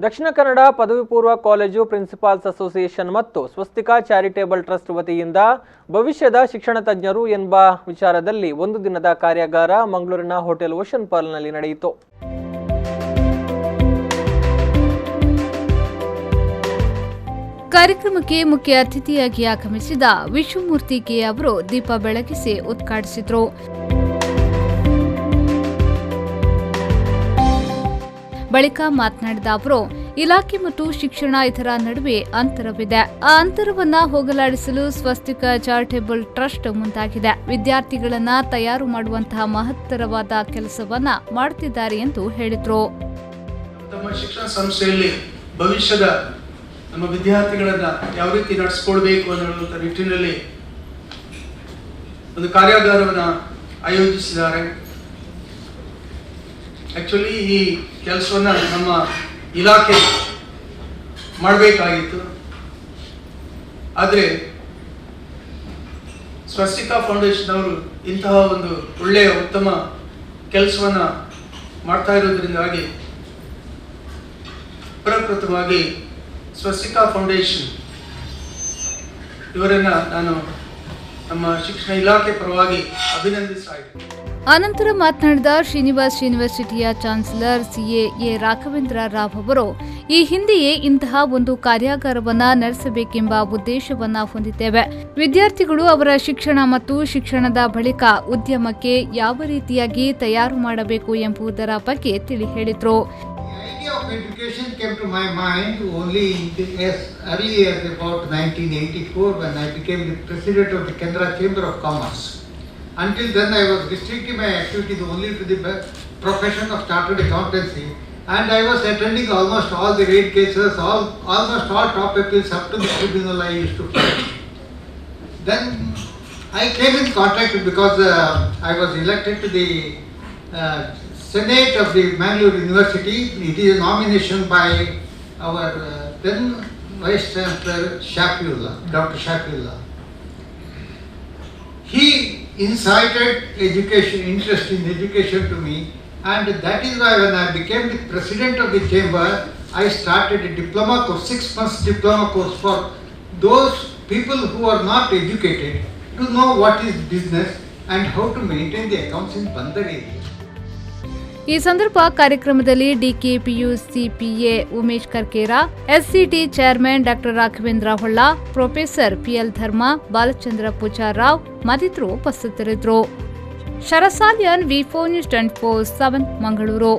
ದಕ್ಷಿಣ ಕನ್ನಡ ಪದವಿ ಪೂರ್ವ college principles association ಮತ್ತು Swastika charitable trust ವತಿಯಿಂದ ಭವಿಷ್ಯದ ಶಿಕ್ಷಣ ತಜ್ಞರು ಎಂಬ ವಿಚಾರದಲ್ಲಿ ಒಂದು ದಿನದ ಕಾರ್ಯಾಗಾರ ಮಂಗಳೂರಿನ ಹೋಟೆಲ್ ಓಷನ್ ಪರ್ಲ್ನಲ್ಲಿ ನಡೆಯಿತು. ಕಾರ್ಯಕ್ರಮಕ್ಕೆ ಮುಖ್ಯ ಅತಿಥಿಯಾಗಿ ಆಗಮಿಸಿದ ವಿಶ್ವಮೂರ್ತಿ ಕೆ ಅವರು ದೀಪ ಬೆಳಗಿಸಿ ಉದ್ಘಾಟಿಸಿದರು. ಬಳಿಕ ಮಾತನಾಡಿದ ಅವರು, ಇಲಾಖೆ ಮತ್ತು ಶಿಕ್ಷಣ ಇದರ ನಡುವೆ ಅಂತರವಿದೆ. ಆ ಅಂತರವನ್ನ ಹೋಗಲಾಡಿಸಲು ಸ್ವಸ್ತಿಕ ಚಾರಿಟೇಬಲ್ ಟ್ರಸ್ಟ್ ಮುಂದಾಗಿದೆ. ವಿದ್ಯಾರ್ಥಿಗಳನ್ನ ತಯಾರು ಮಾಡುವಂತಹ ಮಹತ್ತರವಾದ ಕೆಲಸವನ್ನ ಮಾಡುತ್ತಿದ್ದಾರೆ ಎಂದು ಹೇಳಿದರು. ತಮ್ಮ ಶಿಕ್ಷಣ ಸಂಸ್ಥೆಯಲ್ಲಿ ಭವಿಷ್ಯದ ನಮ್ಮ ವಿದ್ಯಾರ್ಥಿಗಳನ್ನ ಯಾವ ರೀತಿ ನಡೆಸಿಕೊಳ್ಬೇಕು ಅನ್ನುವಂಥ ನಿಟ್ಟಿನಲ್ಲಿ ಒಂದು ಕಾರ್ಯಾಗಾರವನ್ನ ಆಯೋಜಿಸಿದ್ದಾರೆ. ಆಕ್ಚುಲಿ ಈ ಕೆಲಸವನ್ನ ನಮ್ಮ ಇಲಾಖೆ ಮಾಡಬೇಕಾಗಿತ್ತು. ಆದರೆ ಸ್ವಸ್ತಿಕಾ ಫೌಂಡೇಶನ್ ಅವರು ಇಂತಹ ಒಂದು ಒಳ್ಳೆಯ ಉತ್ತಮ ಕೆಲಸವನ್ನ ಮಾಡ್ತಾ ಇರೋದ್ರಿಂದಾಗಿ ಪ್ರಪ್ರಥಮವಾಗಿ ಸ್ವಸ್ತಿಕಾ ಫೌಂಡೇಶನ್ ಇವರನ್ನ ನಾನು ನಮ್ಮ ಶಿಕ್ಷಣ ಇಲಾಖೆ ಪರವಾಗಿ ಅಭಿನಂದಿಸ್ತಾ ಇದ್ದೇನೆ. ಅನಂತರ ಮಾತನಾಡಿದ ಶ್ರೀನಿವಾಸ್ ಯೂನಿವರ್ಸಿಟಿಯ ಚಾನ್ಸಲರ್ ಸಿಎ ಎ ರಾಘವೇಂದ್ರ ರಾವ್ ಅವರು, ಈ ಹಿಂದೆಯೇ ಇಂತಹ ಒಂದು ಕಾರ್ಯಾಗಾರವನ್ನ ನಡೆಸಬೇಕೆಂಬ ಉದ್ದೇಶವನ್ನ ಹೊಂದಿದ್ದೇವೆ. ವಿದ್ಯಾರ್ಥಿಗಳು ಅವರ ಶಿಕ್ಷಣ ಮತ್ತು ಶಿಕ್ಷಣದ ಬಳಿಕ ಉದ್ಯಮಕ್ಕೆ ಯಾವ ರೀತಿಯಾಗಿ ತಯಾರು ಮಾಡಬೇಕು ಎಂಬುದರ ಬಗ್ಗೆ ತಿಳಿ ಹೇಳಿದ್ರು. The idea of education came to my mind only as early as about 1984, when I became the president of the Canara Chamber of Commerce. Until then, I was restricting my activities only to the profession of chartered accountancy, and I was attending almost all the rate cases, almost all top appeals up to the tribunal I used to file. Then I came in contact because I was elected to the Senate of the Mangalore University. It is a nomination by our then Vice Chancellor Shafiullah, Dr. Shafiullah. He incited education, interest in education to me, and that is why when I became the president of the chamber, I started a diploma course, 6 months diploma course for those people who are not educated to know what is business and how to maintain the accounts in Bandar area. ಈ ಸಂದರ್ಭ ಕಾರ್ಯಕ್ರಮದಲ್ಲಿ ಡಿಕೆಪಿಯುಸಿಪಿಎ Umesh Karkera, ಎಸ್ಸಿಟಿ chairman doctor Raghavendra Holla, professor PL ಧರ್ಮ, ಬಾಲಚಂದ್ರ ಪೂಜಾರಾವ್ ಮತ್ತಿತರರು ಉಪಸ್ಥಿತರಿದ್ದರು. ಶರಸಾಲಿಯನ್, V 4 news 24/7, Mangaluru.